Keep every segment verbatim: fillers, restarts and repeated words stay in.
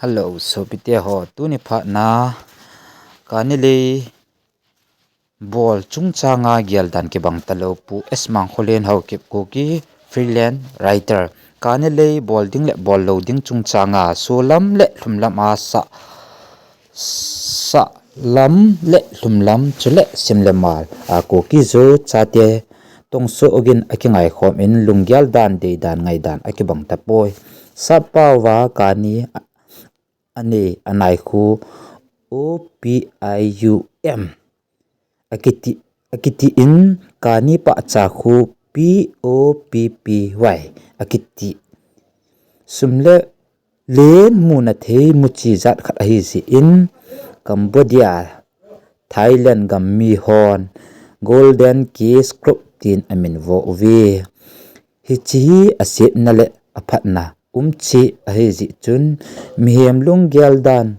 Hello, sopite ho, tuni phatna kani lei bol chungchanga geldan kibang talou Pu S Mangkholen Haokip Kuki freelance writer. Kani lei bol ding le bol lou ding chungchanga solam le lhumlam a sa, salam le lhumlam chule sim le mal a Kuki Zo chate tongso ogin akingaikhom in lunggel dan, deidan, ngaidan akibang tapoi. Sappao va kani anei anai khu O P I U M akiti, akiti in kani pahcha khu P O P P Y akiti. Sum le len muna thei muchi jat khat ahi jeh in Cambodia, Thailand gam mi hon Golden Case Group tin amin vo uve. Hiche hi asetna le aphatna umcheh ahi jeh chun mihem lunggel dan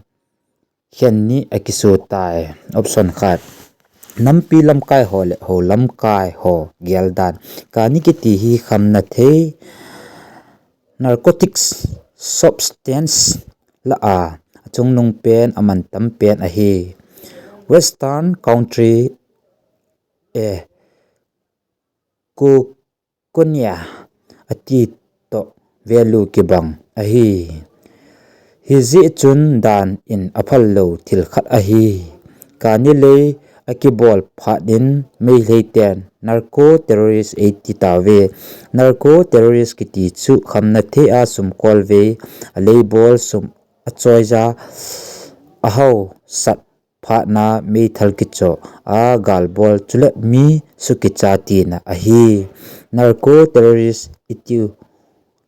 khen ni akiso tai. Option khat, nampi lamkai ho le hou lamkai ho geldan. Kani kiti hi khamna thei narcotics substance lah a achungnung pen, amantam pen ahi. Western country, eh, cocaine ati toh value kibang ahi. Hijeh chun dan in aphal lou thil khat ahi. Kani lei akibol phat in Meitei ten narco terrorist eiti tauve. Narco terrorist kiti chu khamna thei a sum kolvei, aleibol sum achoija, ahaosat phatna meithal kichoh a galbol chule mi sukicha tina ahi. Narco terrorist itiu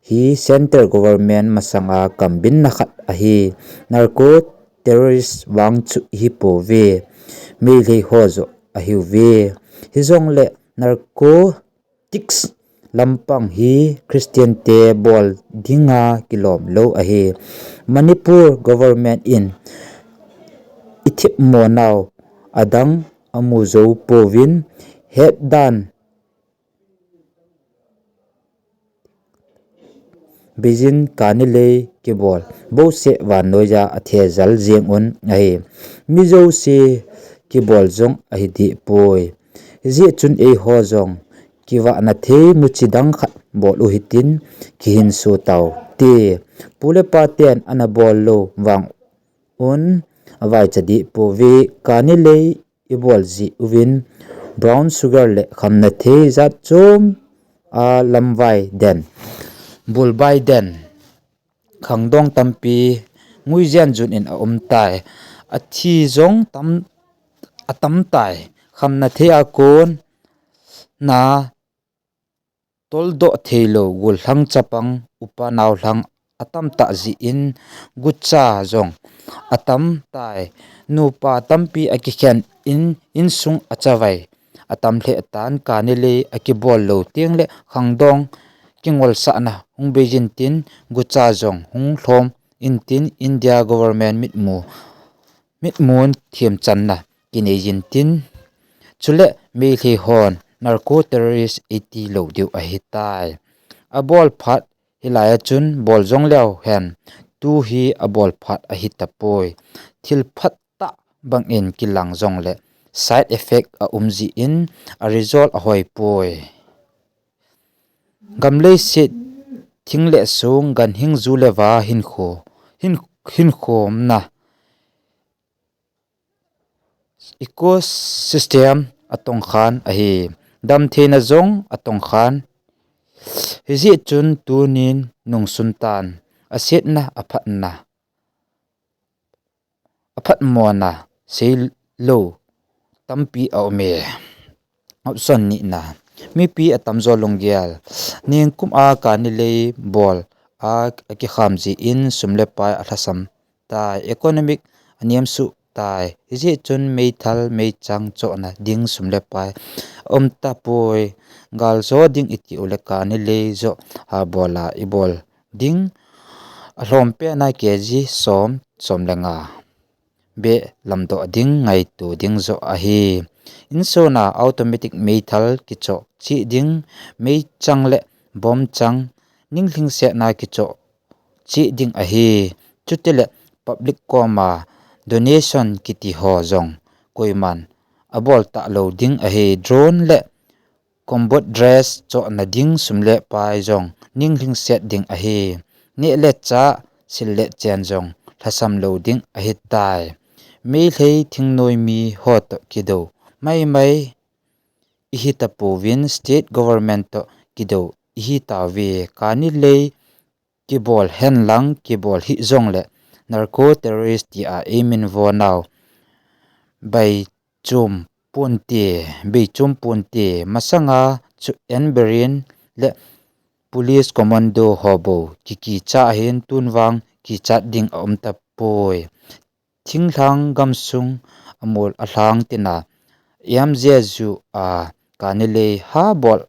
hi central government masanga kambinna khat ahi. Narco terrorist vang chu ihi pouve. Meitei ho joh ahiuve. Hijongle narcotics lampang hi Christian te bol dinga kilom lou ahi. Manipur government in ithip mo nau adang amu jou pouvin, hetdan Beijing kani lei kibol bouseh vannoija athejal jeng un ahi. Mi jouse kibol jong ahi deh poi. Hijeh chun eiho jong kivahna thei muchi dang khat bol u hitin kihinso taute. Pu le pa ten ana bol lou vang un avaicha deh pouve. Kani lei ibol jeh uvin brown sugar le khamna thei jat chom a lamvai den, bulbai den, khangdong tampi nguijen jun in aumtai. Athi jong tam, atamtai. Khamna thei a kona toldoh theilou gollhang chapang upa naolhang atamtah jeh in gucha jong atamtai. Nupa tampi akikhen in insung achavai atam lheh tan. Kani lei akibol lou tengle khangdong kingolsahna hung beijin tin, gucha jong hung lhom intin, India government mitmu, mitmun themchanna kineijin tin, chule Meitei hon narco terrorist eiti lou diu ahitai. Abol phat hilai a chun bol jong leu hen, tu hi abol phat ahi tapoi. Thil phatah bangin kilang jongle side effect aum jeh in a result ahoi poi. Gam leiset, thing le song, ganhing, ju le va, hinkho, hin, hinkhomna ecosystem atongkhan ahi. Damtheina jong atongkhan. Hijeh chun tunin nungsun tan, asetna, aphatna, aphatmona seilou tampi aume. Option nina, mipi atamjo lunggel. Ningkum a kani lei bol a akikham jeh in sum le pai alhasam tai, economic anemsuh tai. Hijeh chun meithal meichang chohna ding sum le pai aum tapoi. Galjo ding iti ule kani lei joh ha bol a ibol ding alhom pena K G som, som le nga beh lamdoh ding, ngaito ding joh ahi. Insona automatic meithal kichoh cheh ding, meichang le bomchang, ninglhingsetna kichoh cheh ding ahi. Chutile public koma donation kiti ho jong koiman abol talou ding ahi. Drone le combat dress chohna ding sum le pai jong ninglhingset ding ahi. Neh le chah, sil le chen jong lhasam lou ding ahitai. Meitei thingnoi mi ho toh kidou maimai ihi tapouvin, state government toh kidou ihi tauve. Kani lei kibol henlang kibol hih jongle narco terrorist tia eimin vo nau beichum ponte, beichum ponte. Masanga chu Enberin le police commando ho bou kikicha ahin, tun vang kichat ding aum tapoi. Thinglhang gamsung amol alhang tina M J J a kani lei ha bol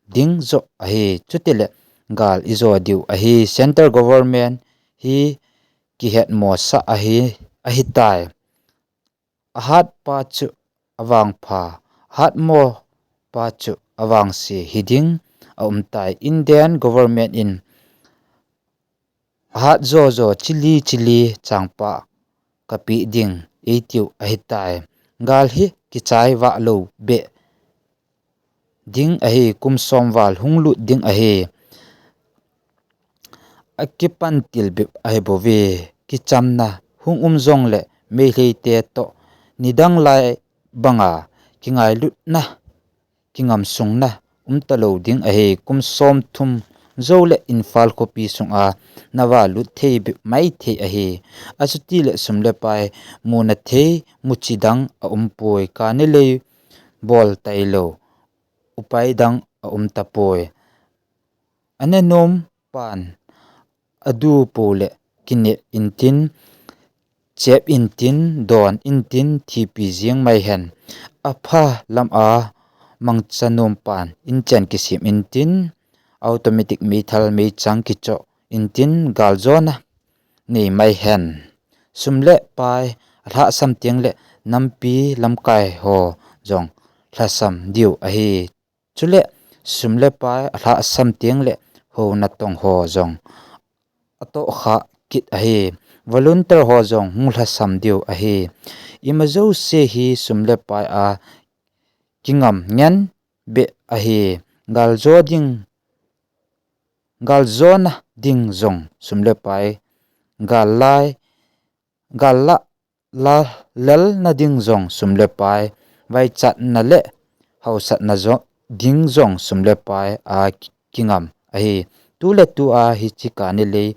ding joh ahi. Chutile gal ijo diu ahi. Centre government hi kihetmosah ahi, ahitai. Ahatpa chu avangpha, ahatmopa chu avangse hiding aumtai. Indian government in ahat jojo chili chili changpah kapeh ding eitiu ahitai. Gal hi kichai vah lou beh ding ahi, kum som val hung lut ding ahi. Akipan til bep ahibouve. Kichamna hung um jongle Meiteite toh nidang lai banga kingailutna, kingamsungna um talou ding ahi. Kum som thum joule Imphal khopi sunga nava lut thei bep maithei ahi. Achutile sum le pai muna thei muchi dang aumpoi. Kani lei bol tailou upai dang aum tapoi. Anenom pan adu poule kineh intin, chep intin, don intin, thipi jeng mai hen. Apha lama mangcha nom pan inchen kisem intin, automatic meithal meichang kichoh intin, galjona nei mai hen. Sum le pai alhahsam tengle nampi lamkai ho jong lhasam diu ahi. Chule sum le pai alhahsam tengle hou natong ho jong atohkhah kit ahi. Volunteer ho jong hung lhasam diu ahi. Ima jouse hi sum le pai a kingam ngen beh ahi. Galjo ding, galjona ding jong sum le pai, gal lai, gal la, la, lelna ding jong sum le pai, vaichatna le hausatna ding jong sum le pai a kingam ahi. Tuletua hiche kani lei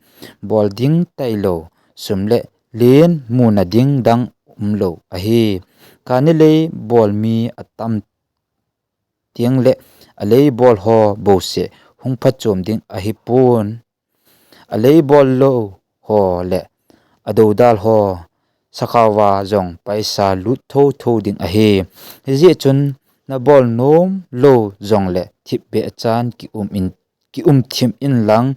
bol ding tailou sum le len muna ding dang umlou ahi. Kani lei bol mi atam tengle alei bol ho bouseh hung phachom ding ahipon. Alei bol lou ho le adoudal ho sakhaova jong paisa lut thouthou ding ahi. Hijeh chun nabol nom lou jongle thipbeh chan kium thim inlang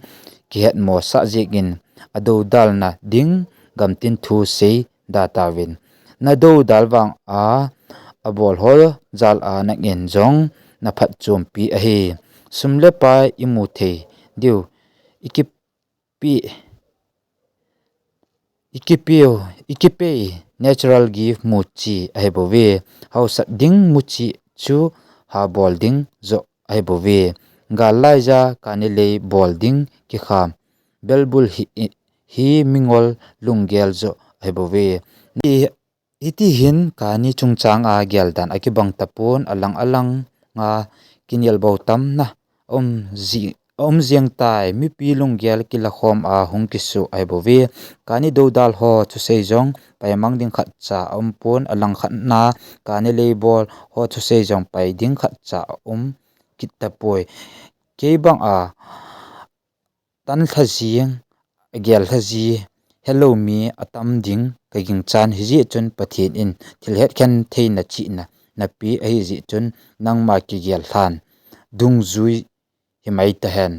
kihetmosah jengin adoudalna ding gamtin thu sei da tauvin. Nadoudal vanga abol ho jal a nangin jong naphatchompi ahi. Sum le pai imu thei diu, ikipe, ikipei natural gift muchi ahibouve. Hausat ding muchi chu habol ding joh ahibouve. Gal laija kani lei bol ding kikham belbul hi, hi mingol lunggel joh ahibouve. Hitihin kani chungchanga geldan akibang tapon, alang alanga kinelbou tamna aum jengtai. Mipi lunggel kilakhom a hung kisoh ahibouve. Kani doudal ho thusei jong paimang ding khatcha aumpon, alangkhatna kani lei bol ho thusei jong pai ding khatcha aum kit tapoi. Kei banga tanlha jing, agellha ji helou mi atam ding kaginchan, hijeh chun Pathen in thil hetkhen theina chihna napeh ahijeh chun nangma kigel lhan dungjui himai tahen.